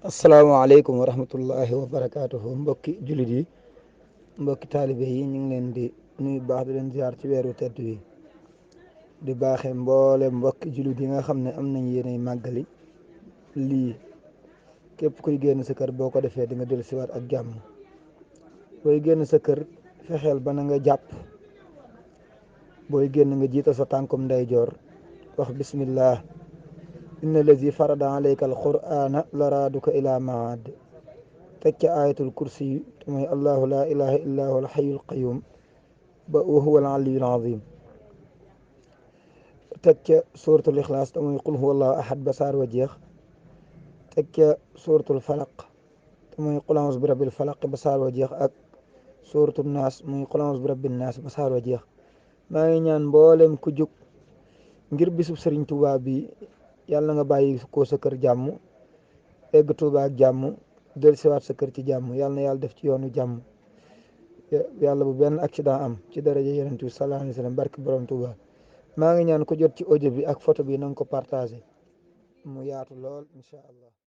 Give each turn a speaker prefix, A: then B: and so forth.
A: asalaamaaleykum wa rahmatullahi wa barakaatuhu mbokki jullit yi mbokki taalibe yi ñu ngi leen di nuyu baax di leen ziar ci weeru tedd wi di baaxee mboole mbokki jullit yi nga xam ne am nañ yéenay màggali lii képp kuy génn sa kër boo ko defee di nga dellu siwaat ak jàmm. booy génn sa kër fexeel ba na nga jàpp, booy génn nga jiital sa tànkum ndeyjoor wax bismillah inna lazi farada alayka alqur'ana la raaduka ila maad. teg ca ayatul kursi yi te mooy allahu la ilaha illa huwa alxayul qayum ba wa huwa al aliyul azim. teg ca suratul ixlaas te mooy qul huwa allahu ahad ba saar wa jeex. teg ca suratul falaq te mooy qul a'uuzu bi rabbil falaq ba saar wa jeex ak suratul naas mooy qul a'uuzu bi rabbin naas ba saar wa jeex. maa ngi ñaan mboolem ku jóg ngir bisub Sëriñ Tuubaa bi yàlla nga bàyyi ko sa kër jàmm, egg Tuubaa ak jàmm, del siwaat sa kër ci jàmm. yàlla na yàlla def ci yoonu jàmm, yàlla bu benn accident am ci daraja yonent bi sallallahu alayhi wa sallam barke borom Tuubaa. maa ngi ñaan ko jot ci audio bi ak photo bi na nga ko partagé mu yaatu lool incha allah.